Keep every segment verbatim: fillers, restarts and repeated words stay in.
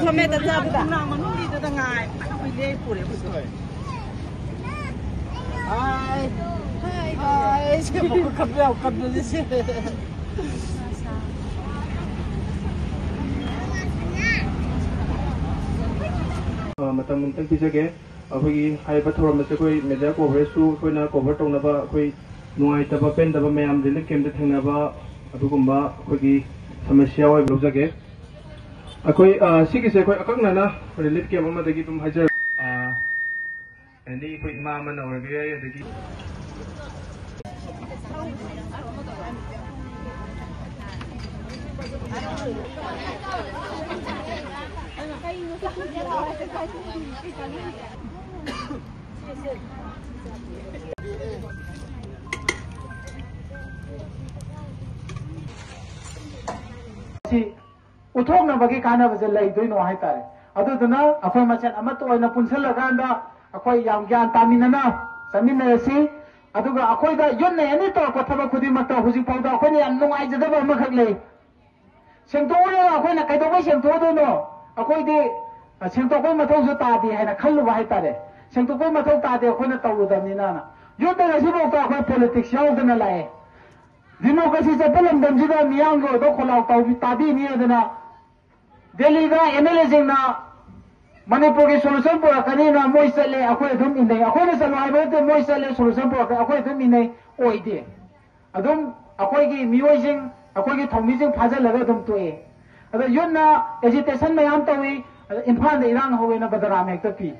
ꯐꯝꯃꯦ ꯆꯥꯛ ꯆꯥꯕꯗ꯫ ꯀꯪꯂꯥ ꯃꯅꯨꯡꯒꯤꯗꯨꯗ ꯉꯥꯏ ꯐꯅ ꯀꯨꯏꯔꯦ ꯄꯨꯔꯦ ꯑꯩꯈꯣꯏꯁꯨ꯫ ꯍꯥꯏ꯫ ꯍꯥꯏ꯫ ꯍꯥꯏ꯫ ꯁꯤ ꯃꯈꯣꯏ ꯀꯞꯄ ꯌꯥꯝ ꯀꯞꯅꯔꯤꯁꯦ꯫ ꯑ, ꯃꯇꯝ ꯑꯃꯇꯪ ꯄꯤꯖꯒꯦ꯫ ꯑꯩꯈꯣꯏꯒꯤ ꯍꯥꯏꯔꯤꯕ ꯊꯧꯔꯝ ꯑꯁꯤ ꯑꯩꯈꯣꯏ ꯃꯦꯗꯤꯌꯥ ꯀꯣꯚꯔꯦꯖꯁꯨ ꯑꯩꯈꯣꯏꯅ ꯀꯣꯚꯔ ꯇꯧꯅꯕ, ꯑꯩꯈꯣꯏ ꯅꯨꯡꯉꯥꯏꯇꯕ ꯄꯦꯟꯗꯕ ꯃꯌꯥꯝ ꯔꯤꯂꯤꯐ ꯀꯦꯝꯞꯇ ꯊꯦꯡꯅꯕ ꯑꯗꯨꯒꯨꯝꯕ ꯑꯩꯈꯣꯏꯒꯤ ꯁꯃꯁ꯭ꯌꯥ ꯑꯣꯏꯕ ꯂꯧꯖꯒꯦ꯫ ꯑꯩꯈꯣꯏ, ꯑ, ꯁꯤꯒꯤꯁꯦ ꯑꯩꯈꯣꯏ ꯑꯀꯛꯅꯅ ꯔꯤꯂꯤꯐ ꯀꯦꯝꯞ ꯑꯃꯗꯒꯤ ꯑꯗꯨꯝ ꯍꯥꯏꯖꯔꯛ-, ꯑ, ꯑꯦꯅꯤ ꯑꯩꯈꯣꯏ ꯏꯃꯥ ꯑꯃꯅ ꯑꯣꯏꯔꯒꯦ ꯌꯥꯏ, ꯑꯗꯒꯤ ꯁꯤ ꯎꯠꯊꯣꯛꯅꯕꯒꯤ ꯀꯥꯟꯅꯕꯁꯦ ꯂꯩꯗꯣꯏꯅꯣ ꯍꯥꯏꯇꯥꯔꯦ꯫ ꯑꯗꯨꯗꯨꯅ ꯑꯩꯈꯣꯏ ꯃꯁꯦꯟ ꯑꯃꯠꯇ ꯑꯣꯏꯅ ꯄꯨꯟꯁꯤꯜꯂꯀꯥꯟꯗ ꯑꯩꯈꯣꯏ ꯌꯥꯝ ꯒ꯭ꯌꯥꯟ ꯇꯥꯃꯤꯟꯅꯅ ꯆꯠꯃꯤꯟꯅꯔꯁꯤ꯫ ꯑꯗꯨꯒ ꯑꯩꯈꯣꯏꯗ ꯌꯨꯠꯅ ꯑꯦꯅꯤ ꯇꯧꯔꯛꯄ ꯊꯕꯛ ꯈꯨꯗꯤꯡꯃꯛꯇ ꯍꯧꯖꯤꯛ ꯐꯥꯎꯗ ꯑꯩꯈꯣꯏꯅ ꯌꯥꯝ ꯅꯨꯡꯉꯥꯏꯖꯗꯕ ꯑꯃꯈꯛ ꯂꯩ꯫ ꯁꯦꯡꯗꯣꯛꯎꯔꯒ ꯑꯩꯈꯣꯏꯅ ꯀꯩꯗꯧꯕꯩ ꯁꯦꯡꯗꯣꯛꯑꯗꯣꯏꯅꯣ? ꯑꯩꯈꯣꯏꯗꯤ, ꯑ, ꯁꯦꯡꯗꯣꯛꯄꯩ ꯃꯊꯧꯁꯨ ꯇꯥꯗꯦ ꯍꯥꯏꯅ ꯈꯜꯂꯨꯕ ꯍꯥꯏꯇꯥꯔꯦ꯫ ꯁꯦꯡꯗꯣꯛꯄꯩ ꯃꯊꯧ ꯇꯥꯗꯦ ꯑꯩꯈꯣꯏꯅ ꯇꯧꯔꯨꯗꯕꯅꯤꯅ꯫ ꯌꯨꯠꯇ ꯉꯁꯤꯐꯥꯎꯗ ꯑꯩꯈꯣꯏ ꯄꯣꯂꯤꯇꯤꯛꯁ ꯌꯥꯎꯗꯅ ꯂꯥꯛꯑꯦ꯫ ꯗꯤꯃꯣꯀ꯭ꯔꯦꯁꯤ ꯆꯠꯄ ꯂꯝꯗꯝꯁꯤꯗ ꯃꯤꯌꯥꯝꯒꯤ ꯑꯣꯏꯕ ꯈꯣꯜꯂꯥꯎ ꯇꯧꯕꯤ-, ꯇꯥꯕꯤꯅꯤ ꯍꯥꯏꯗꯅ ꯗꯦꯜꯂꯤꯗ ꯑꯦꯝ ꯑꯦꯜ ꯑꯦꯁꯤꯡꯅ ꯃꯅꯤꯄꯨꯔꯒꯤ ꯁꯣꯂꯨꯁꯟ ꯄꯨꯔꯛꯀꯅꯤꯅ ꯃꯣꯏ ꯆꯠꯂꯦ, ꯑꯩꯈꯣꯏ ꯑꯗꯨꯝ ꯏꯟꯅꯩ꯫ ꯑꯩꯈꯣꯏꯅ ꯆꯠꯂꯣ ꯍꯥꯏꯕ ꯅꯠꯇꯦ, ꯃꯣꯏ ꯆꯠꯂꯦ, ꯁꯣꯂꯨꯁꯟ ꯄꯨꯔꯛꯀꯅꯤ, ꯑꯩꯈꯣꯏ ꯑꯗꯨꯝ ꯏꯟꯅꯩ꯫ ꯑꯣꯏꯗꯦ꯫ ꯑꯗꯨꯝ ꯑꯩꯈꯣꯏꯒꯤ ꯃꯤꯑꯣꯏꯁꯤꯡ, ꯑꯩꯈꯣꯏꯒꯤ ꯊꯧꯃꯤꯁꯤꯡ ꯐꯥꯖꯤꯜꯂꯒ ꯑꯗꯨꯝ ꯇꯣꯛꯑꯦ꯫ ꯑꯗ ꯌꯨꯠꯅ ꯑꯦꯖꯤꯇꯦꯁꯟ ꯃꯌꯥꯝ ꯇꯧꯏ, ꯑꯗ ꯏꯝꯐꯥꯜꯗ ꯏꯔꯥꯡ ꯍꯧꯋꯦꯅ ꯕꯗꯅꯥꯝ ꯍꯦꯛꯇ ꯄꯤ꯫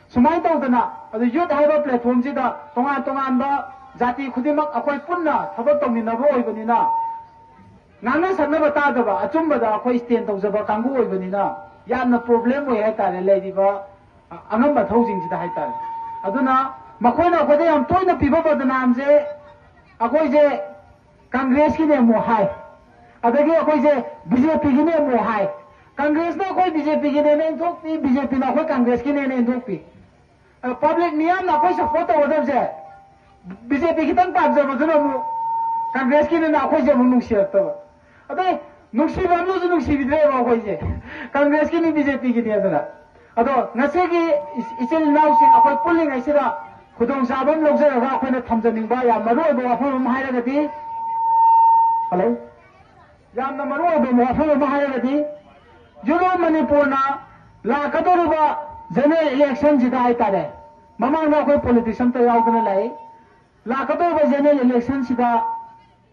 ꯁꯨꯃꯥꯏꯅ ꯇꯧꯗꯅ, ꯑꯗ ꯌꯨꯠ ꯍꯥꯏꯕ ꯄ꯭ꯂꯦꯠꯐꯣꯝꯁꯤꯗ ꯇꯣꯉꯥꯟ ꯇꯣꯉꯥꯟꯕ ꯖꯥꯇꯤ ꯈꯨꯗꯤꯡꯃꯛ ꯑꯩꯈꯣꯏ ꯄꯨꯟꯅ ꯊꯕꯛ ꯇꯧꯃꯤꯟꯅꯕ ꯑꯣꯏꯕꯅꯤꯅ, ꯉꯥꯡꯅ ꯁꯛꯅꯕ ꯇꯥꯗꯕ, ꯑꯆꯨꯝꯕꯗ ꯑꯩꯈꯣꯏ ꯁ꯭ꯇꯦꯟ ꯇꯧꯖꯕ ꯀꯥꯡꯕꯨ ꯑꯣꯏꯕꯅꯤꯅ, ꯌꯥꯝꯅ ꯄ꯭ꯔꯣꯕ꯭ꯂꯦꯝ ꯑꯣꯏ ꯍꯥꯏꯇꯥꯔꯦ, ꯂꯩꯔꯤꯕ, ꯑ, ꯑꯉꯝꯕ ꯊꯧꯁꯤꯡꯁꯤꯗ ꯍꯥꯏꯇꯥꯔꯦ꯫ ꯑꯗꯨꯅ ꯃꯈꯣꯏꯅ ꯑꯩꯈꯣꯏꯗ ꯌꯥꯝ ꯇꯣꯏꯅ ꯄꯤꯕ ꯕꯗꯅꯥꯝꯁꯦ, ꯑꯩꯈꯣꯏꯁꯦ ꯀꯪꯒ꯭ꯔꯦꯁꯀꯤꯅꯦ ꯑꯃꯨꯛ ꯍꯥꯏ, ꯑꯗꯒꯤ ꯑꯩꯈꯣꯏꯁꯦ ꯕꯤ ꯖꯦ ꯄꯤꯒꯤꯅꯦ ꯑꯃꯨꯛ ꯍꯥꯏ꯫ ꯀꯪꯒ꯭ꯔꯦꯁꯅ ꯑꯩꯈꯣꯏ ꯕꯤ ꯖꯦ ꯄꯤꯒꯤꯅꯦꯅ ꯏꯟꯊꯣꯛꯄꯤ, ꯕꯤ ꯖꯦ ꯄꯤꯅ ꯑꯩꯈꯣꯏ ꯀꯪꯒ꯭ꯔꯦꯁꯀꯤꯅꯦꯅ ꯏꯟꯊꯣꯛꯄꯤ꯫ ꯑ, ꯄꯕ꯭ꯂꯤꯛ ꯃꯤꯌꯥꯝꯅ ꯑꯩꯈꯣꯏ ꯁꯄꯣꯔꯠ ꯇꯧꯒꯗꯕꯁꯦ ꯕꯤ ꯖꯦ ꯄꯤ ꯈꯤꯇꯪ ꯄꯥꯝꯖꯕꯗꯨꯅ ꯑꯃꯨꯛ ꯀꯪꯒ꯭ꯔꯦꯁꯀꯤꯅꯤꯅ ꯑꯩꯈꯣꯏꯁꯦ ꯑꯃꯨꯛ ꯅꯨꯡꯁꯤꯔꯛꯇꯕ꯫ ꯑꯗꯩ ꯅꯨꯡꯁꯤꯕ ꯑꯃꯁꯨ ꯅꯨꯡꯁꯤꯕꯤꯗ꯭ꯔꯦꯕ ꯑꯩꯈꯣꯏꯁꯦ꯫ ꯀꯪꯒ꯭ꯔꯦꯁꯀꯤꯅꯤ, ꯕꯤ ꯖꯦ ꯄꯤꯒꯤꯅꯤ ꯑꯗꯨꯅ꯫ ꯑꯗꯣ ꯉꯁꯤꯒꯤ ꯏꯆꯤꯜ ꯏꯅꯥꯎꯁꯤꯡ ꯑꯩꯈꯣꯏ ꯄꯨꯜꯂꯤꯉꯩꯁꯤꯗ ꯈꯨꯗꯣꯡꯆꯥꯕ ꯑꯃ ꯂꯧꯖꯔꯒ ꯑꯩꯈꯣꯏꯅ ꯊꯝꯖꯅꯤꯡꯕ ꯌꯥꯝ ꯃꯔꯨ ꯑꯣꯏꯕ ꯋꯥꯐꯝ ꯑꯃ ꯍꯥꯏꯔꯒꯗꯤ, ꯍꯜꯂꯣ, ꯌꯥꯝꯅ ꯃꯔꯨ ꯑꯣꯏꯕ ꯋꯥꯐꯝ ꯑꯃ ꯍꯥꯏꯔꯒꯗꯤ, ꯌꯨꯔꯣꯞ ꯃꯅꯤꯄꯨꯔꯅ ꯂꯥꯛꯀꯗꯧꯔꯤꯕ ꯖꯦꯅꯔꯦꯜ ꯏꯂꯦꯛꯁꯟꯁꯤꯗ ꯍꯥꯏꯇꯥꯔꯦ, ꯃꯃꯥꯡꯗ ꯑꯩꯈꯣꯏ ꯄꯣꯂꯤꯇꯤꯁꯤꯌꯟ ꯑꯝꯇ ꯌꯥꯎꯗꯅ ꯂꯥꯛꯏ꯫ ꯂꯥꯛꯀꯗꯧꯔꯤꯕ ꯖꯦꯅꯔꯦꯜ ꯏꯂꯦꯛꯁꯟꯁꯤꯗ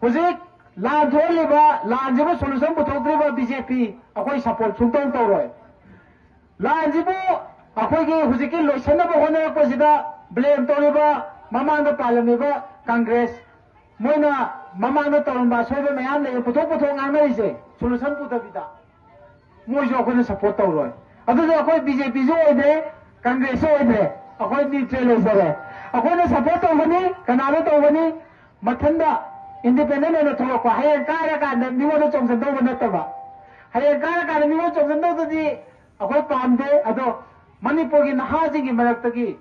ꯍꯧꯖꯤꯛ ꯂꯥꯟ ꯊꯣꯛꯍꯜꯂꯤꯕ ꯂꯥꯟꯁꯤꯕꯨ ꯁꯣꯂꯨꯁꯟ ꯄꯨꯊꯣꯛꯇ꯭ꯔꯤꯕ ꯕꯤ ꯖꯦ ꯄꯤ ꯑꯩꯈꯣꯏ ꯁꯄꯣꯔꯠ ꯁꯨꯡꯇꯧ ꯇꯧꯔꯣꯏ꯫ ꯂꯥꯟꯁꯤꯕꯨ ꯑꯩꯈꯣꯏꯒꯤ ꯍꯧꯖꯤꯛꯀꯤ ꯂꯣꯏꯁꯤꯟꯅꯕ ꯍꯣꯠꯅꯔꯛꯄꯁꯤꯗ ꯕ꯭ꯂꯦꯝ ꯇꯧꯔꯤꯕ ꯃꯃꯥꯡꯗ ꯄꯥꯜꯂꯝꯃꯤꯕ ꯀꯪꯒ꯭ꯔꯦꯁ, ꯃꯣꯏꯅ ꯃꯃꯥꯡꯗ ꯇꯧꯔꯝꯕ ꯑꯁꯣꯏꯕ ꯃꯌꯥꯝ ꯂꯩꯌꯦ, ꯄꯨꯊꯣꯛ ꯄꯨꯊꯣꯛ ꯉꯥꯡꯅꯔꯤꯁꯦ ꯁꯣꯂꯨꯁꯟ ꯄꯨꯗꯕꯤꯗ꯫ ꯃꯣꯏꯁꯨ ꯑꯩꯈꯣꯏꯅ ꯁꯄꯣꯔꯠ ꯇꯧꯔꯣꯏ꯫ ꯑꯗꯨꯗꯤ ꯑꯩꯈꯣꯏ ꯕꯤ ꯖꯦ ꯄꯤꯁꯨ ꯑꯣꯏꯗ꯭ꯔꯦ, ꯀꯪꯒ꯭ꯔꯦꯁꯁꯨ ꯑꯣꯏꯗ꯭ꯔꯦ, ꯑꯩꯈꯣꯏ ꯅ꯭ꯌꯨꯇ꯭ꯔꯦꯜ ꯑꯣꯏꯖꯔꯦ꯫ ꯑꯩꯈꯣꯏꯅ ꯁꯄꯣꯔꯠ ꯇꯧꯒꯅꯤ꯫ ꯀꯅꯥꯗ ꯇꯧꯒꯅꯤ? ꯃꯊꯟꯗ ꯏꯟꯗꯤꯄꯦꯟꯗꯦꯟ ꯑꯣꯏꯅ ꯊꯣꯛꯂꯛꯄ, ꯍꯌꯦꯡ ꯀꯥꯏꯔꯀꯥꯟꯗ ꯃꯤꯉꯣꯟꯗ ꯆꯣꯡꯁꯤꯟꯗꯧꯕ ꯅꯠꯇꯕ꯫ ꯍꯌꯦꯡ ꯀꯥꯏꯔꯀꯥꯟꯗ ꯃꯤꯉꯣꯟꯗ ꯆꯣꯡꯁꯤꯟꯗꯧꯗꯨꯗꯤ ꯑꯩꯈꯣꯏ ꯄꯥꯝꯗꯦ꯫ ꯑꯗꯣ ꯃꯅꯤꯄꯨꯔꯒꯤ ꯅꯍꯥꯁꯤꯡꯒꯤ ꯃꯔꯛꯇꯒꯤ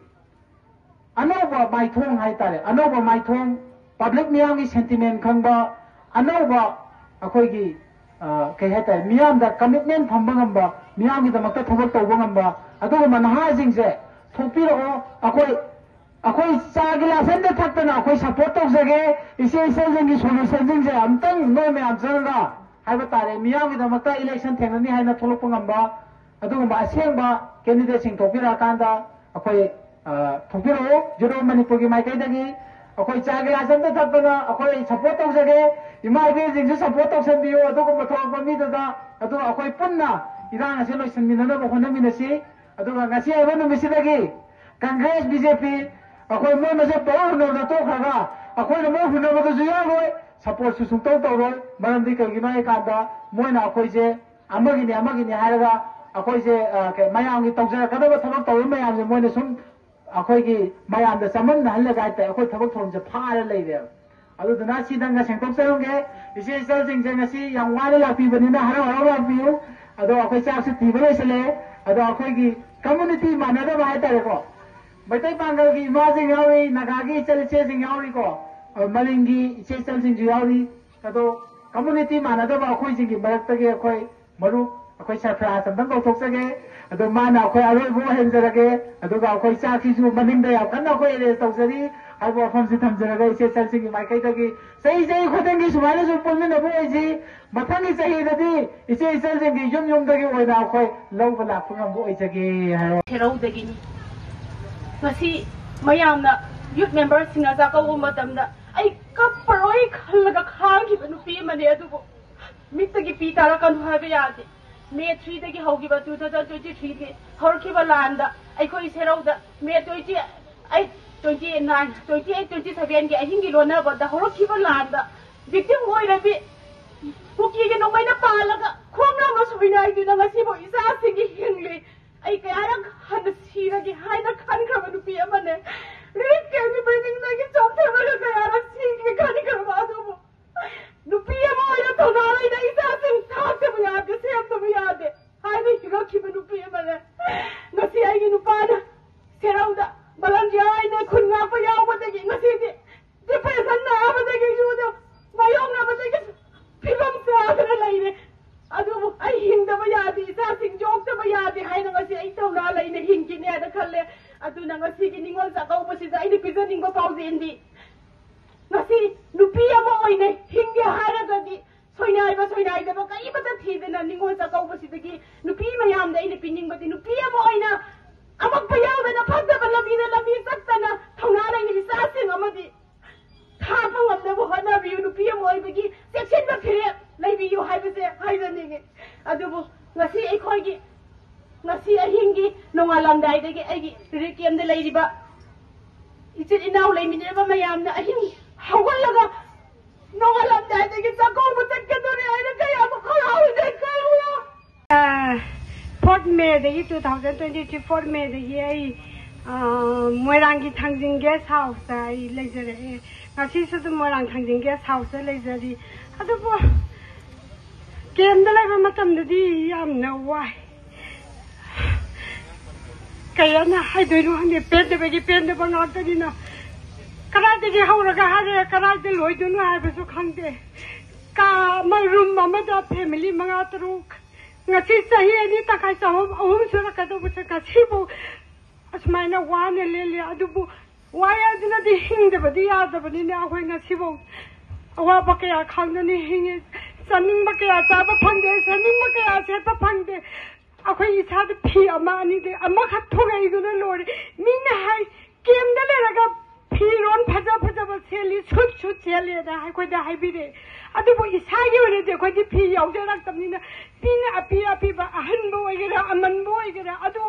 ꯑꯅꯧꯕ ꯃꯥꯏꯊꯣꯡ ꯍꯥꯏꯇꯥꯔꯦ, ꯑꯅꯧꯕ ꯃꯥꯏꯊꯣꯡ, ꯄꯕ꯭ꯂꯤꯛ ꯃꯤꯌꯥꯝꯒꯤ ꯁꯦꯟꯇꯤꯃꯦꯟ ꯈꯪꯕ, ꯑꯅꯧꯕ ꯑꯩꯈꯣꯏꯒꯤ, ꯑ, ꯀꯩ ꯍꯥꯏꯇꯥꯔꯦ, ꯃꯤꯌꯥꯝꯗ ꯀꯃꯤꯠꯃꯦꯟ ꯊꯝꯕ ꯉꯝꯕ, ꯃꯤꯌꯥꯝꯒꯤꯗꯃꯛꯇ ꯊꯕꯛ ꯇꯧꯕ ꯉꯝꯕ, ꯑꯗꯨꯒꯨꯝꯕ ꯅꯍꯥꯁꯤꯡꯁꯦ ꯊꯣꯛꯄꯤꯔꯛꯑꯣ꯫ ꯑꯩꯈꯣꯏ, ꯑꯩꯈꯣꯏ ꯆꯥ ꯒꯤꯂꯥꯁ ꯑꯃꯗ ꯊꯛꯇꯅ ꯑꯩꯈꯣꯏ ꯁꯄꯣꯔꯠ ꯇꯧꯖꯒꯦ꯫ ꯏꯆꯦ ꯏꯆꯜꯁꯤꯡꯒꯤ ꯁꯣꯂꯨꯁꯟꯁꯤꯡꯁꯦ ꯑꯝꯇꯪ ꯅꯣꯏ ꯃꯌꯥꯝ ꯆꯪꯉꯒ ꯍꯥꯏꯕ ꯇꯥꯔꯦ, ꯃꯤꯌꯥꯝꯒꯤꯗꯃꯛꯇ ꯏꯂꯦꯛꯁꯟ ꯊꯦꯡꯅꯅꯤ ꯍꯥꯏꯅ ꯊꯣꯛꯂꯛꯄ ꯉꯝꯕ ꯑꯗꯨꯒꯨꯝꯕ ꯑꯁꯦꯡꯕ ꯀꯦꯟꯗꯤꯗꯦꯠꯁꯤꯡ ꯊꯣꯛꯄꯤꯔꯛꯑꯀꯥꯟꯗ ꯑꯩꯈꯣꯏ, ꯑ, ꯊꯣꯛꯄꯤꯔꯛꯑꯣ꯫ ꯌꯨꯔꯣꯞ ꯃꯅꯤꯄꯨꯔꯒꯤ ꯃꯥꯏꯀꯩꯗꯒꯤ ꯑꯩꯈꯣꯏ ꯆꯥ ꯒꯤꯂꯥꯁ ꯑꯝꯇ ꯊꯛꯇꯅ ꯑꯩꯈꯣꯏ ꯁꯄꯣꯔꯠ ꯇꯧꯖꯒꯦ꯫ ꯏꯃꯥ ꯏꯕꯦꯜꯁꯤꯡꯁꯨ ꯁꯄꯣꯔꯠ ꯇꯧꯁꯟꯕꯤꯌꯨ꯫ ꯑꯗꯨꯒꯨꯝꯕ ꯊꯣꯛꯂꯛꯄ ꯃꯤꯗꯨꯗ ꯑꯗꯨ ꯑꯩꯈꯣꯏ ꯄꯨꯟꯅ ꯏꯔꯥꯡ ꯑꯁꯤ ꯂꯣꯏꯁꯤꯟꯃꯤꯟꯅꯅꯕ ꯍꯣꯠꯅꯃꯤꯟꯅꯁꯤ꯫ ꯑꯗꯨꯒ ꯉꯁꯤ ꯍꯥꯏꯕ ꯅꯨꯃꯤꯠꯁꯤꯗꯒꯤ ꯀꯪꯒ꯭ꯔꯦꯁ, ꯕꯤ ꯖꯦ ꯄꯤ, ꯑꯩꯈꯣꯏ ꯃꯣꯏ ꯃꯁꯦ ꯄꯥꯎ ꯍꯨꯟꯅꯕꯗ ꯇꯣꯛꯈ꯭ꯔꯒ ꯑꯩꯈꯣꯏꯅ ꯃꯣꯏ ꯍꯨꯟꯅꯕꯗꯁꯨ ꯌꯥꯎꯔꯣꯏ, ꯁꯄꯣꯔꯠꯁꯨ ꯁꯨꯡꯇꯧ ꯇꯧꯔꯣꯏ꯫ ꯃꯔꯝꯗꯤ ꯀꯩꯒꯤꯅꯣ ꯍꯥꯏꯀꯥꯟꯗ ꯃꯣꯏꯅ ꯑꯩꯈꯣꯏꯁꯦ ꯑꯃꯒꯤꯅꯤ ꯑꯃꯒꯤꯅꯤ ꯍꯥꯏꯔꯒ ꯑꯩꯈꯣꯏꯁꯦ, ꯑ, ꯀꯩ, ꯃꯌꯥꯝꯒꯤ ꯇꯧꯖꯔꯛꯀꯗꯕ ꯊꯕꯛ ꯇꯧꯔꯤꯕ ꯃꯌꯥꯝꯁꯦ ꯃꯣꯏꯅ ꯁꯨꯝ ꯑꯩꯈꯣꯏꯒꯤ ꯃꯌꯥꯝꯗ ꯆꯃꯝꯅꯍꯜꯂꯒ ꯍꯥꯏꯇꯥꯔꯦ, ꯑꯩꯈꯣꯏ ꯊꯕꯛ ꯊꯧꯔꯝꯁꯦ ꯐꯥꯔ ꯂꯩꯔꯦꯕ꯫ ꯑꯗꯨꯗꯨꯅ ꯁꯤꯗꯪꯒ ꯁꯦꯡꯗꯣꯛꯆꯔꯝꯒꯦ꯫ ꯏꯆꯦ ꯏꯆꯜꯁꯤꯡꯁꯦ ꯉꯁꯤ ꯌꯥꯝ ꯋꯥꯅ ꯂꯥꯛꯄꯤꯕꯅꯤꯅ ꯍꯔꯥꯎ ꯍꯔꯥꯎ ꯂꯥꯛꯄꯤꯌꯨ꯫ ꯑꯗꯣ ꯑꯩꯈꯣꯏ ꯆꯥꯛꯁꯨ ꯊꯤꯕ ꯂꯣꯏꯁꯤꯜꯂꯦ꯫ ꯑꯗꯣ ꯑꯩꯈꯣꯏꯒꯤ ꯀꯝꯃꯨꯅꯤꯇꯤ ꯃꯥꯟꯅꯗꯕ ꯍꯥꯏꯇꯥꯔꯦꯀꯣ, ꯃꯩꯇꯩ ꯄꯥꯡꯒꯜꯒꯤ ꯏꯃꯥꯁꯤꯡ ꯌꯥꯎꯔꯤ, ꯅꯥꯒꯥꯒꯤ ꯏꯆꯜ ꯏꯆꯦꯁꯤꯡ ꯌꯥꯎꯔꯤꯀꯣ, ꯑ, ꯃꯔꯤꯡꯒꯤ ꯏꯆꯦ ꯏꯆꯜꯁꯤꯡꯁꯨ ꯌꯥꯎꯔꯤ꯫ ꯑꯗꯣ ꯀꯝꯃ꯭ꯌꯨꯅꯤꯇꯤ ꯃꯥꯟꯅꯗꯕ ꯑꯩꯈꯣꯏꯁꯤꯡꯒꯤ ꯃꯔꯛꯇꯒꯤ ꯑꯩꯈꯣꯏ ꯃꯔꯨꯞ ꯑꯩꯈꯣꯏ ꯁꯔꯐꯔꯥꯖ ꯑꯝꯇꯪ ꯀꯧꯊꯣꯛꯆꯒꯦ꯫ ꯑꯗꯣ ꯃꯥꯅ ꯑꯩꯈꯣꯏ ꯑꯔꯣꯏꯕ ꯑꯣꯏꯍꯟꯖꯔꯒꯦ꯫ ꯑꯗꯨꯒ ꯑꯩꯈꯣꯏ ꯆꯥꯛꯁꯤꯁꯨ ꯃꯅꯤꯡꯗ ꯌꯥꯝ ꯀꯟꯅ ꯑꯩꯈꯣꯏ ꯑꯦꯔꯦꯟꯖ ꯇꯧꯖꯔꯤ ꯍꯥꯏꯕ ꯋꯥꯐꯝꯁꯤ ꯊꯝꯖꯔꯒ, ꯏꯆꯦ ꯏꯆꯜꯁꯤꯡꯒꯤ ꯃꯥꯏꯀꯩꯗꯒꯤ ꯆꯍꯤ ꯆꯍꯤ ꯈꯨꯗꯤꯡꯒꯤ ꯁꯨꯃꯥꯏꯅ ꯁꯨꯝ ꯄꯨꯟꯃꯤꯟꯅꯕ ꯑꯣꯏꯁꯤ꯫ ꯃꯊꯪꯒꯤ ꯆꯍꯤꯗꯗꯤ ꯏꯆꯦ ꯏꯆꯜꯁꯤꯡꯒꯤ ꯌꯨꯝ ꯌꯨꯝꯗꯒꯤ ꯑꯣꯏꯅ ꯑꯩꯈꯣꯏ ꯂꯧꯕ ꯂꯥꯛꯄ ꯉꯝꯕ ꯑꯣꯏꯖꯒꯦ ꯍꯥꯏꯕ꯫ ꯁꯦꯔꯧꯗꯒꯤꯅꯤ꯫ ꯉꯁꯤ ꯃꯌꯥꯝꯅ ꯌꯨꯠ ꯃꯦꯝꯕꯔꯁꯤꯡꯅ ꯆꯥꯛꯀꯧꯕ ꯃꯇꯝꯗ ꯑꯩ ꯀꯞꯄꯔꯣꯏ ꯈꯜꯂꯒ ꯈꯥꯡꯈꯤꯕ ꯅꯨꯄꯤ ꯑꯃꯅꯤ꯫ ꯑꯗꯨꯕꯨ ꯃꯤꯠꯇꯒꯤ ꯄꯤ ꯇꯥꯔꯛꯀꯅꯨ ꯍꯥꯏꯕ ꯌꯥꯗꯦ꯫ ꯃꯦ ꯊ꯭ꯔꯤꯗꯒꯤ ꯍꯧꯈꯤꯕ ꯇꯨ ꯊꯥꯎꯖꯟ ꯇ꯭ꯋꯦꯟꯇꯤ ꯊ꯭ꯔꯤꯒꯤ ꯍꯧꯔꯛꯈꯤꯕ ꯂꯥꯟꯗ ꯑꯩꯈꯣꯏ ꯁꯦꯔꯧꯗ May twenty eight, twenty nine, twenty eight, twenty ꯁꯚꯦꯟꯒꯤ ꯑꯍꯤꯡꯒꯤ ꯂꯣꯟꯅꯕꯗ ꯍꯧꯔꯛꯈꯤꯕ ꯂꯥꯟꯗ ꯚꯤꯛꯇꯤꯝ ꯑꯣꯏꯔꯕꯤ ꯀꯨꯀꯤꯒꯤ ꯅꯣꯡꯃꯩꯅ ꯄꯥꯜꯂꯒ ꯈꯣꯡ ꯅꯥꯝꯃ ꯁꯣꯏꯅꯥꯏꯗꯨꯅ ꯉꯁꯤꯐꯥꯎ ꯏꯆꯥꯁꯤꯡꯒꯤ ꯍꯤꯡꯂꯤ꯫ ꯑꯩ ꯀꯌꯥꯔꯛ ꯍꯟꯅ ꯁꯤꯔꯒꯦ ꯍꯥꯏꯅ ꯈꯟꯈ꯭ꯔꯕ ꯅꯨꯄꯤ ꯑꯃꯅꯦ꯫ ꯔꯤꯂꯤꯐ ꯀꯦꯝꯒꯤ ꯕꯤꯜꯗꯤꯡꯗꯒꯤ ꯆꯣꯡꯊꯔꯒ ꯀꯌꯥꯔꯛ ꯁꯤꯒꯦ ꯈꯟꯈ꯭ꯔꯕ ꯑꯗꯨꯕꯨ ꯅꯨꯄꯤ ꯑꯃ ꯑꯣꯏꯅ ꯊꯧꯅꯥ ꯂꯩꯅ ꯏꯆꯥꯁꯤꯡ ꯊꯥꯛꯇꯕ ꯌꯥꯗꯦ, ꯁꯦꯝꯗꯕ ꯌꯥꯗꯦ ꯍꯥꯏꯅ ꯍꯤꯡꯉꯛꯈꯤꯕ ꯅꯨꯄꯤ ꯑꯃꯅꯦ꯫ ꯉꯁꯤ ꯑꯩꯒꯤ ꯅꯨꯄꯥꯅ ꯁꯦꯔꯧꯗ ꯃꯔꯝ ꯌꯥꯏꯅ ꯈꯨꯟ ꯉꯥꯛꯄ ꯌꯥꯎꯕꯗꯒꯤ ꯉꯁꯤꯗꯤ ꯗꯤꯄ꯭ꯔꯦꯁꯟ ꯅꯥꯕꯗꯒꯤ ꯌꯨꯗ ꯃꯥꯌꯣꯛꯅꯕꯗꯒꯤ ꯐꯤꯕꯝ ꯆꯥꯗꯅ ꯂꯩꯔꯦ꯫ ꯑꯗꯨꯕꯨ ꯑꯩ ꯍꯤꯡꯗꯕ ꯌꯥꯗꯦ, ꯏꯆꯥꯁꯤꯡ ꯌꯣꯛꯇꯕ ꯌꯥꯗꯦ ꯍꯥꯏꯅ ꯉꯁꯤ ꯑꯩ ꯊꯧꯅꯥ ꯂꯩꯅ ꯍꯤꯡꯈꯤꯅꯤ ꯍꯥꯏꯅ ꯈꯜꯂꯦ꯫ ꯑꯗꯨꯅ ꯉꯁꯤꯒꯤ ꯅꯤꯉꯣꯜ ꯆꯥꯛꯀꯧꯕꯁꯤꯗ ꯑꯩꯅ ꯄꯤꯖꯅꯤꯡꯕ ꯄꯥꯎꯖꯦꯜꯗꯤ, ꯉꯁꯤ ꯅꯨꯄꯤ ꯑꯃ ꯑꯣꯏꯅ ꯍꯤꯡꯒꯦ ꯍꯥꯏꯔꯒꯗꯤ ꯁꯣꯏꯅꯥꯏꯕ ꯁꯣꯏꯅꯥꯏꯗꯕ ꯀꯔꯤꯃꯇ ꯊꯤꯗꯅ ꯅꯤꯉꯣꯜ ꯆꯥꯛꯀꯧꯕꯁꯤꯗꯒꯤ ꯅꯨꯄꯤ ꯃꯌꯥꯝꯗ ꯑꯩꯅ ꯄꯤꯅꯤꯡꯕꯗꯤ, ꯅꯨꯄꯤ ꯑꯃ ꯑꯣꯏꯅ ꯑꯃꯛꯄ ꯌꯥꯎꯗꯅ ꯐꯠꯇꯕ ꯂꯝꯕꯤꯗ ꯂꯝꯕꯤ ꯆꯠꯇꯅ ꯊꯧꯅꯥ ꯂꯩꯅ ꯏꯆꯥꯁꯤꯡ ꯑꯃꯗꯤ ꯊꯥꯛꯄ ꯉꯝꯅꯕ ꯍꯣꯠꯅꯕꯤꯌꯨ꯫ ꯅꯨꯄꯤ ꯑꯃ ꯑꯣꯏꯕꯒꯤ ꯆꯦꯛꯁꯤꯟꯕ ꯐꯤꯔꯦꯞ ꯂꯩꯕꯤꯌꯨ ꯍꯥꯏꯕꯁꯦ ꯍꯥꯏꯖꯅꯤꯡꯉꯤ꯫ ꯑꯗꯨꯕꯨ ꯉꯁꯤ ꯑꯩꯈꯣꯏꯒꯤ, ꯉꯁꯤ ꯑꯍꯤꯡꯒꯤ ꯅꯣꯡꯉꯥꯜꯂꯝꯗꯥꯏꯗꯒꯤ ꯑꯩꯒꯤ ꯔꯤꯂꯤꯐ ꯀꯦꯝꯗ ꯂꯩꯔꯤꯕ ꯏꯆꯤꯜ ꯏꯅꯥꯎ ꯂꯩꯃꯤꯟꯅꯔꯤꯕ ꯃꯌꯥꯝꯅ ꯑꯍꯤꯡ ꯍꯧꯒꯠꯂꯒ ꯅꯣꯡꯉꯥꯜꯂꯝꯗꯥꯏꯗꯒꯤ ꯆꯥꯛꯀꯧꯕ ꯆꯠꯀꯗꯣꯔꯦ ꯍꯥꯏꯅ ꯀꯌꯥꯝ ꯍꯔꯥꯎꯏ ꯈꯜꯂꯨ꯫ ꯐꯣꯔꯠ ꯃꯦꯗꯒꯤ, two thousand twenty three fourth ꯃꯦꯗꯒꯤ ꯑꯩ, ꯑ, ꯃꯣꯏꯔꯥꯡꯒꯤ ꯊꯥꯡꯖꯤꯡ ꯒꯦꯁ ꯍꯥꯎꯁꯇ ꯑꯩ ꯂꯩꯖꯔꯛꯑꯦ꯫ ꯉꯁꯤꯁꯨ ꯑꯗꯨꯝ ꯃꯣꯏꯔꯥꯡ ꯊꯥꯡꯖꯤꯡ ꯒꯦꯁ ꯍꯥꯎꯁꯇ ꯂꯩꯖꯔꯤ꯫ ꯑꯗꯨꯕꯨ ꯀꯦꯝꯗ ꯂꯩꯕ ꯃꯇꯝꯗꯗꯤ ꯌꯥꯝꯅ ꯋꯥꯏ꯫ ꯀꯩ ꯍꯥꯏꯅ ꯍꯥꯏꯗꯣꯏꯅꯣ ꯈꯪꯗꯦ, ꯄꯦꯟꯗꯕꯒꯤ ꯄꯦꯟꯗꯕ ꯉꯥꯛꯇꯅꯤꯅ꯫ ꯀꯗꯥꯏꯗꯒꯤ ꯍꯧꯔꯒ ꯍꯥꯏꯔꯦ, ꯀꯗꯥꯏꯗ ꯂꯣꯏꯗꯣꯏꯅꯣ ꯍꯥꯏꯕꯁꯨ ꯈꯪꯗꯦ꯫ ꯀꯥ ꯑꯃ, ꯔꯨꯝ ꯑꯃꯗ ꯐꯦꯃꯤꯂꯤ ꯃꯉꯥ ꯇꯔꯨꯛ, ꯉꯁꯤ ꯆꯍꯤ ꯑꯅꯤ ꯇꯪꯈꯥꯏ ꯆꯍꯨꯝ ꯑꯍꯨꯝ ꯁꯨꯔꯛꯀꯗꯧꯕꯁꯦ ꯉꯁꯤꯕꯨ ꯑꯁꯨꯃꯥꯏꯅ ꯋꯥꯅ ꯂꯦꯜꯂꯤ꯫ ꯑꯗꯨꯕꯨ ꯋꯥꯏ ꯑꯗꯨꯅꯗꯤ ꯍꯤꯡꯗꯕꯗꯤ ꯌꯥꯗꯕꯅꯤꯅ ꯑꯩꯈꯣꯏ ꯉꯁꯤꯐꯥꯎ ꯑꯋꯥꯕ ꯀꯌꯥ ꯈꯪꯗꯅ ꯍꯤꯡꯉꯤ꯫ ꯆꯥꯅꯤꯡꯕ ꯀꯌꯥ ꯆꯥꯕ ꯐꯪꯗꯦ, ꯁꯦꯠꯅꯤꯡꯕ ꯀꯌꯥ ꯁꯦꯠꯄ ꯐꯪꯗꯦ꯫ ꯑꯩꯈꯣꯏ ꯏꯁꯥꯗ ꯐꯤ ꯑꯃ ꯑꯅꯤꯗꯤ ꯑꯃꯈꯛ ꯊꯣꯛꯂꯛꯏꯗꯨꯅ ꯂꯣꯏꯔꯦ꯫ ꯃꯤꯅ ꯍꯥꯏ, "ꯀꯦꯝꯗ ꯂꯩꯔꯒ ꯐꯤꯔꯣꯟ ꯐꯖ ꯐꯖꯕ ꯁꯦꯠꯂꯤ, ꯁꯨꯠ ꯁꯨꯠ ꯁꯦꯠꯂꯦꯅ" ꯑꯩꯈꯣꯏꯗ ꯍꯥꯏꯕꯤꯔꯛꯑꯦ꯫ ꯑꯗꯨꯕꯨ ꯏꯁꯥꯒꯤ ꯑꯣꯏꯅꯗꯤ ꯑꯩꯈꯣꯏꯗꯤ ꯐꯤ ꯌꯥꯎꯖꯔꯛꯇꯕꯅꯤꯅ ꯃꯤꯅ ꯑꯄꯤ ꯑꯄꯤꯕ, ꯑꯍꯟꯕ ꯑꯣꯏꯒꯦꯔꯥ ꯑꯃꯟꯕ ꯑꯣꯏꯒꯦꯔꯥ, ꯑꯗꯨ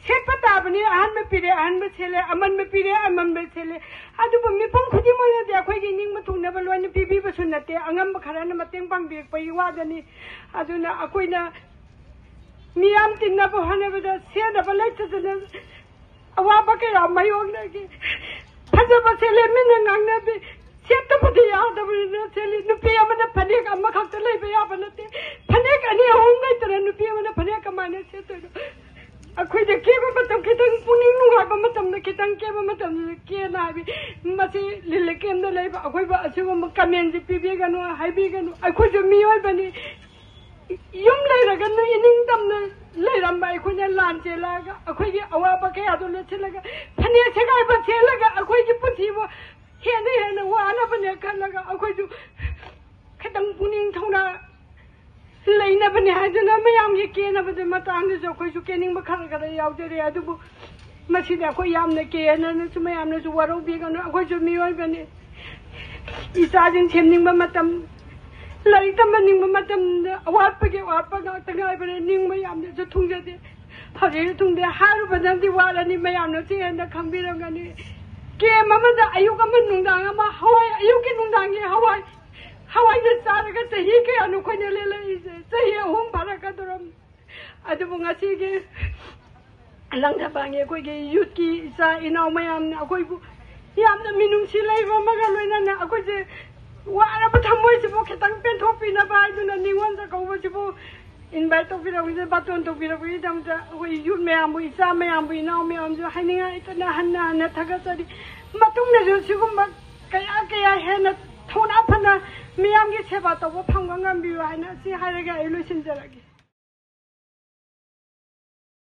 ꯁꯦꯠꯄ ꯇꯥꯕꯅꯤ꯫ ꯑꯍꯟꯕ ꯄꯤꯔꯦ, ꯑꯍꯟꯕ ꯁꯦꯠꯂꯦ, ꯑꯃꯟꯕ ꯄꯤꯔꯦ, ꯑꯃꯟꯕ ꯁꯦꯠꯂꯦ꯫ ꯑꯗꯨꯕꯨ ꯃꯤꯄꯨꯝ ꯈꯨꯗꯤꯡꯃꯛꯅꯗꯤ ꯑꯩꯈꯣꯏꯒꯤ ꯅꯤꯡꯕ ꯊꯨꯡꯅꯕ ꯂꯣꯏꯅ ꯄꯤꯕꯤꯕꯁꯨ ꯅꯠꯇꯦ꯫ ꯑꯉꯝꯕ ꯈꯔꯅ ꯃꯇꯦꯡ ꯄꯥꯡꯕꯤꯔꯛꯄꯒꯤ ꯋꯥꯗꯅꯤ꯫ ꯑꯗꯨꯅ ꯑꯩꯈꯣꯏꯅ ꯃꯤꯌꯥꯝ ꯇꯤꯟꯅꯕ ꯍꯣꯠꯅꯕꯗ ꯁꯦꯟꯅꯕ ꯂꯩꯇꯗꯅ ꯑꯋꯥꯕ ꯀꯌꯥ ꯃꯥꯌꯣꯛꯅꯈꯤ꯫ ꯐꯖꯕ ꯁꯦꯠꯂꯦ, ꯃꯤꯅ ꯉꯥꯡꯅꯕꯤ꯫ ꯁꯦꯠꯇꯕꯗꯤ ꯌꯥꯗꯕꯅꯤꯅ ꯁꯦꯠꯂꯤ꯫ ꯅꯨꯄꯤ ꯑꯃꯅ ꯐꯅꯦꯛ ꯑꯃꯈꯛꯇ ꯂꯩꯕ ꯌꯥꯕ ꯅꯠꯇꯦ꯫ ꯐꯅꯦꯛ ꯑꯅꯤ ꯑꯍꯨꯝ ꯂꯩꯇꯅ ꯅꯨꯄꯤ ꯑꯃꯅ ꯐꯅꯦꯛ ꯀꯃꯥꯏꯅ ꯁꯦꯠꯇꯣꯏꯅꯣ? ꯑꯩꯈꯣꯏꯗ ꯀꯦꯕ ꯃꯇꯝ, ꯈꯤꯇꯪ ꯄꯨꯛꯅꯤꯡ ꯅꯨꯡꯉꯥꯏꯕ ꯃꯇꯝꯗ, ꯈꯤꯇꯪ ꯀꯦꯕ ꯃꯇꯝꯗ ꯀꯦꯅ ꯍꯥꯏꯕꯤ꯫ ꯃꯁꯤ ꯂꯤꯂꯤꯛ ꯀꯦꯝꯗ ꯂꯩꯕ ꯑꯩꯈꯣꯏꯕꯨ ꯑꯁꯤꯒꯨꯝꯕ ꯀꯃꯦꯟꯁꯤ ꯄꯤꯕꯤꯒꯅꯨ, ꯍꯥꯏꯕꯤꯒꯅꯨ꯫ ꯑꯩꯈꯣꯏꯁꯨ ꯃꯤꯑꯣꯏꯕꯅꯤ꯫ ꯌꯨꯝ ꯂꯩꯔꯒ ꯅꯣꯏ ꯏꯅꯤꯡꯇꯝꯅ ꯂꯩꯔꯝꯕ ꯑꯩꯈꯣꯏꯅ ꯂꯥꯟ ꯆꯦꯜꯂꯛꯑꯒ ꯑꯩꯈꯣꯏꯒꯤ ꯑꯋꯥꯕ ꯀꯌꯥꯗꯣ ꯂꯣꯠꯁꯤꯜꯂꯒ ꯐꯅꯦꯛ ꯁꯦꯒꯥꯏꯕ ꯁꯦꯠꯂꯒ ꯑꯩꯈꯣꯏꯒꯤ ꯄꯨꯟꯁꯤꯕꯨ ꯍꯦꯟꯅ ꯍꯦꯟꯅ ꯋꯥꯅꯕꯅꯦ ꯈꯜꯂꯒ ꯑꯩꯈꯣꯏꯁꯨ ꯈꯤꯇꯪ ꯄꯨꯛꯅꯤꯡ ꯊꯧꯅꯥ ꯂꯩꯅꯕꯅꯦ ꯍꯥꯏꯗꯨꯅ ꯃꯌꯥꯝꯒꯤ ꯀꯦꯅꯕꯗ ꯃꯇꯥꯡꯗꯁꯨ ꯑꯩꯈꯣꯏꯁꯨ ꯀꯦꯅꯤꯡꯕ ꯈꯔ ꯈꯔ ꯌꯥꯎꯖꯔꯦ꯫ ꯑꯗꯨꯕꯨ ꯃꯁꯤꯗꯤ ꯑꯩꯈꯣꯏ ꯌꯥꯝꯅ ꯀꯦꯅꯅꯁꯨ ꯃꯌꯥꯝꯅꯁꯨ ꯋꯥꯔꯧꯕꯤꯒꯅꯨ꯫ ꯑꯩꯈꯣꯏꯁꯨ ꯃꯤꯑꯣꯏꯕꯅꯤ꯫ ꯏꯆꯥꯁꯤꯡ ꯁꯦꯝꯅꯤꯡꯕ ꯃꯇꯝ, ꯂꯥꯏꯔꯤꯛ ꯇꯝꯍꯟꯅꯤꯡꯕ ꯃꯇꯝꯗ ꯑꯋꯥꯠꯄꯒꯤ ꯑꯋꯥꯠꯄ ꯉꯥꯛꯇ ꯉꯥꯏꯕꯅ ꯅꯤꯡꯕ ꯌꯥꯝꯅꯁꯨ ꯊꯨꯡꯖꯗꯦ꯫ ꯍꯧꯖꯤꯛꯁꯨ ꯊꯨꯡꯗꯦ꯫ ꯍꯥꯏꯔꯨꯕꯅꯗꯤ ꯋꯥꯔꯅꯤ, ꯃꯌꯥꯝꯅꯁꯨ ꯍꯦꯟꯅ ꯈꯪꯕꯤꯔꯝꯒꯅꯤ꯫ ꯀꯦꯝ ꯑꯃꯗ ꯑꯌꯨꯛ ꯑꯃ ꯅꯨꯡꯗꯥꯡ ꯑꯃ ꯍꯋꯥꯏ, ꯑꯌꯨꯛꯀꯤ ꯅꯨꯡꯗꯥꯡꯒꯤ ꯍꯋꯥꯏ, ꯍꯋꯥꯏꯗ ꯆꯥꯔꯒ ꯆꯍꯤ ꯀꯌꯥꯅꯣ ꯑꯩꯈꯣꯏꯅ ꯂꯦꯜꯂꯛꯏꯁꯦ? ꯆꯍꯤ ꯑꯍꯨꯝ ꯐꯥꯔꯛꯀꯗꯧꯔꯝꯅꯤ꯫ ꯑꯗꯨꯕꯨ ꯉꯁꯤꯒꯤ ꯂꯪꯊꯕꯥꯜꯒꯤ ꯑꯩꯈꯣꯏꯒꯤ ꯌꯨꯠꯀꯤ ꯏꯆꯥ ꯏꯅꯥꯎ ꯃꯌꯥꯝꯅ ꯑꯩꯈꯣꯏꯕꯨ ꯌꯥꯝꯅ ꯃꯤꯅꯨꯡꯁꯤ ꯂꯩꯕ ꯑꯃꯒ ꯂꯣꯏꯅꯅ ꯑꯩꯈꯣꯏꯁꯦ ꯋꯥꯔꯕ ꯊꯃꯣꯏꯁꯤꯕꯨ ꯈꯤꯇꯪ ꯄꯦꯟꯊꯣꯛꯄꯤꯅꯕ ꯍꯥꯏꯗꯨꯅ ꯅꯤꯉꯣꯜ ꯆꯥꯛꯀꯧꯕꯁꯤꯕꯨ invite ꯇꯧꯕꯤꯔꯛꯄꯁꯤꯗ, ꯕꯥꯇꯣꯟ ꯇꯧꯕꯤꯔꯛꯄꯒꯤꯗꯃꯛꯇ ꯑꯩꯈꯣꯏ ꯌꯨꯠ ꯃꯌꯥꯝꯕꯨ, ꯏꯆꯥ ꯃꯌꯥꯝꯕꯨ, ꯏꯅꯥꯎ ꯃꯌꯥꯝꯁꯨ ꯍꯥꯏꯅꯤꯡꯉꯥꯏ ꯂꯩꯇꯅ ꯍꯟꯅ ꯍꯟꯅ ꯊꯥꯒꯠꯆꯔꯤ꯫ ꯃꯇꯨꯡꯗꯁꯨ ꯁꯤꯒꯨꯝꯕ ꯀꯌꯥ ꯀꯌꯥ ꯍꯦꯟꯅ ꯊꯧꯅꯥ ꯐꯅ ꯃꯤꯌꯥꯝꯒꯤ ꯁꯦꯕꯥ ꯇꯧꯕ ꯐꯪꯕ ꯉꯝꯕꯤꯌꯨ ꯍꯥꯏꯅ ꯁꯤ ꯍꯥꯏꯔꯒ ꯑꯩ ꯂꯣꯏꯁꯤꯟꯖꯔꯒꯦ꯫